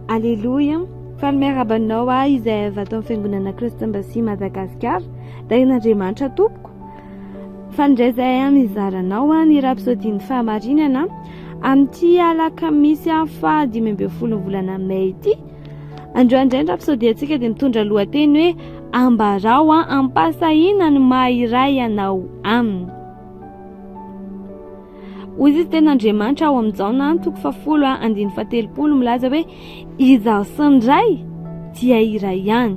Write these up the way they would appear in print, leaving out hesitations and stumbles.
Aleloia! Faly miarahaba anao aho izay avy ato amin'ny Fiangonana Christ Embassy Madagascar. Tahian'Andriamanitra tompoko. Faly indray izahay mizara anao ny Rhapsodie ny fahamarinana amin'ity alakamisy faha 15 ny volana mey ity. Androany indray ny Rhapsodie-ntsika dia mitondra lohateny hoe Ambarao am-pahasahiana ny maha iray anao aminy. Hoy izy tenin'Andriamanitra ao amin'ny Jaona toko fahafolo andininy fahatelopolo milaza hoe izaho sy ny Ray dia iray ihany.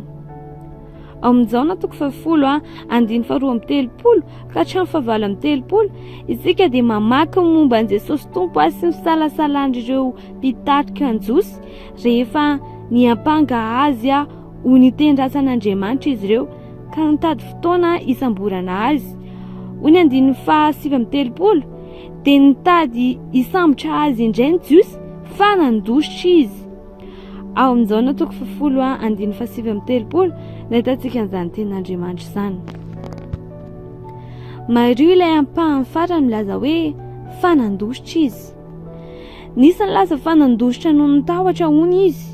Ao amin'ny Jaona toko fahafolo andininy faharoa amby telopolo ka hatramin'ny fahavalo amby telopolo isika dia mamaky ny momba an'i Jesosy Tompo sy ny fisalasalan'ireo mpitarika ny Jiosy rehefa niampanga azy ho niteny ratsy an'Andriamanitra izy ireo ka nitady fotoana hisamborana azy. Hoy ny andininy faha 39, dia nitady hisambotra azy indray ny Jiosy fa nandositra izy. Ao amin'ny Jaona toko fahafolo andininy faha 39 no ahitantsika an'izany tenin'Andriamanitra izany. Mariho ilay ampahany farany milaza hoe fa nandositra izy. Nisy nilaza fa nandositra noho ny tahotra hono izy.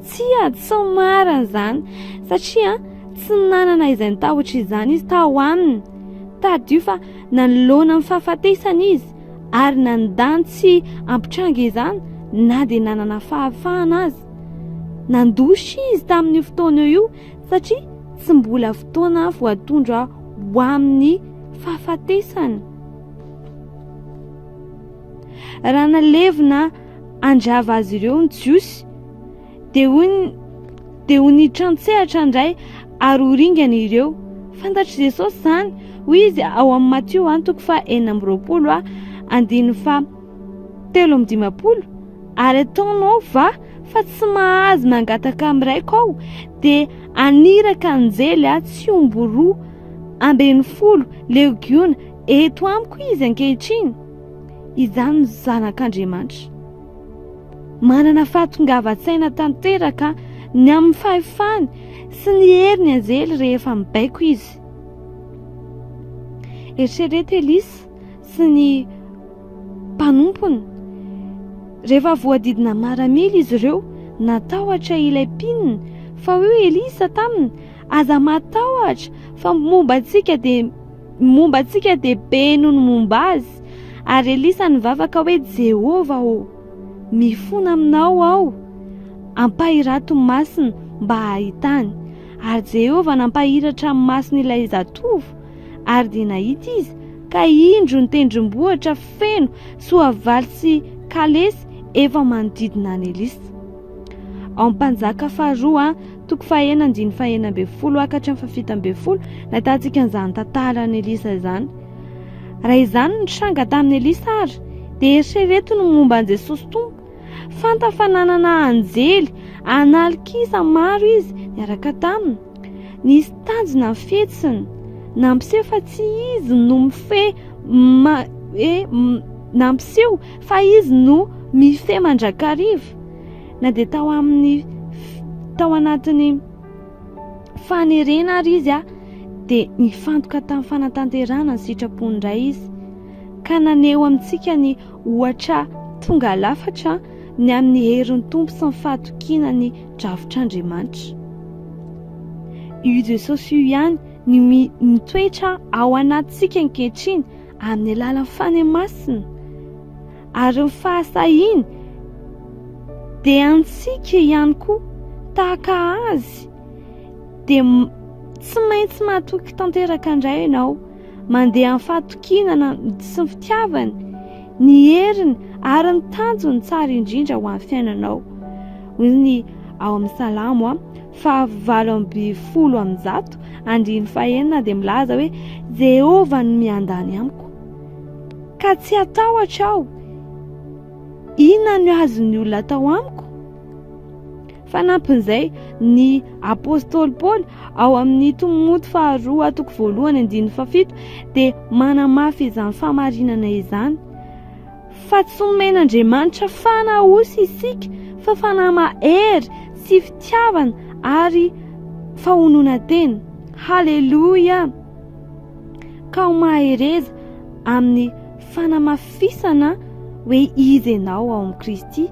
Tsia, tsy marina izany, satria tsy nanana izany tahotra izany izy tao aminy. Tadidio fa nanoloana ny fahafatesana izy ary nandà ny tsy hampitranga izany na dia nanana fahafahana aza. Nandositra izy tamin'io fotoana io satria tsy mbola fotoana voatondro ho amin'ny fahafatesana. Raha nalevina handrava azy ireo ny Jiosy, dia ho dia ho nitrantsehatra indray ary ho ringana ireo. Fantatr'i Jesosy izany. Hoy izy ao amin'ny Matio toko faha 26 andininy faha 53, Ary ataonao va fa tsy mahazo mangataka amin'ny Raiko aho, dia haniraka anjely tsy omby 12 legiona eto amiko izy ankehitriny? Izany no Zanak'Andriamanitra. Manana fahatongavan-tsaina tanteraka ny amin'ny fahefany sy ny heriny anjely rehefa mibaiko izy. Eritrereto Elisa sy ny mpanompony. Rehefa voadidina maramila izy ireo, natahotra ilay mpinony, fa hoy Elisa taminy, Aza matahotra, fa momba antsika dia Ny momba antsika dia be noho ny momba azy. Ary Elisa nivavaka hoe, Jehovah ô, mifona aminao aho, ampahirato ny masony mba hahitany. Ary Jehovah nampahiratra ny mason'ilay zatovo, ary dia nahita izy, ka indro ny tendrombohitra feno soavaly sy kalesy efa manodidina an'i Elisa. Ao amin'ny Mpanjaka faharoa, toko fahenina andininy fahenina ambin'ny folo ka hatramin'ny fahafito ambin'ny folo, nahitantsika an'izany tantaran'i Elisa izany. Raha izany no nitranga tamin'i Elisa ary, dia eritrereto ny momba an'i Jesosy Tompo. Fantany fa nanana anjely an'alikisa maro izy niaraka taminy. Nisy tanjona ny fihetsiny, nampiseho fa tsy izy no mifehy ma, hoe nampiseho fa izy no mifehy mandrakariva. Na dia tao amin'ny tao anatin'ny fanerena ary izy dia nifantoka tamin'ny fanatanterahana ny sitrapon'ny Ray izy, ka naneho amintsika ny ohatra tonga lafatra ny amin'ny herin'ny Tompo sy ny fahatokiana ny drafitr'Andriamanitra. Io Jesosy io ihany ny mitoetra ao anatintsika ankehitriny amin'ny alalan'ny Fanahy Masina. Ary ny fahasahiany dia antsika ihany koa tahaka azy dia tsy maintsy matoky tanteraka indray ianao mandeha amin'ny fahatokiana sy ny fitiavany ny heriny ary ny tanjony tsara indrindra ho an'ny fiainanao hoy ny ao amin'ny salamo a faha 118 andininy fahenina dia milaza hoe Jehovah no miandany amiko Ka tsy hatahotra aho. Inona no azon'ny olona atao amiko? Fanampin'izay, ny apostoly Paoly ao amin'ny Timoty faharoa toko voalohany andininy fahafito dia manamafy izany fahamarinana izany fa tsy omen'Andriamanitra fanahy osa isika fa fanahy mahery sy fitiavana ary fahononan-tena. Haleloia! Ka ho mahereza amin'ny fanamafisana hoe iza ianao ao amin'i Kristy.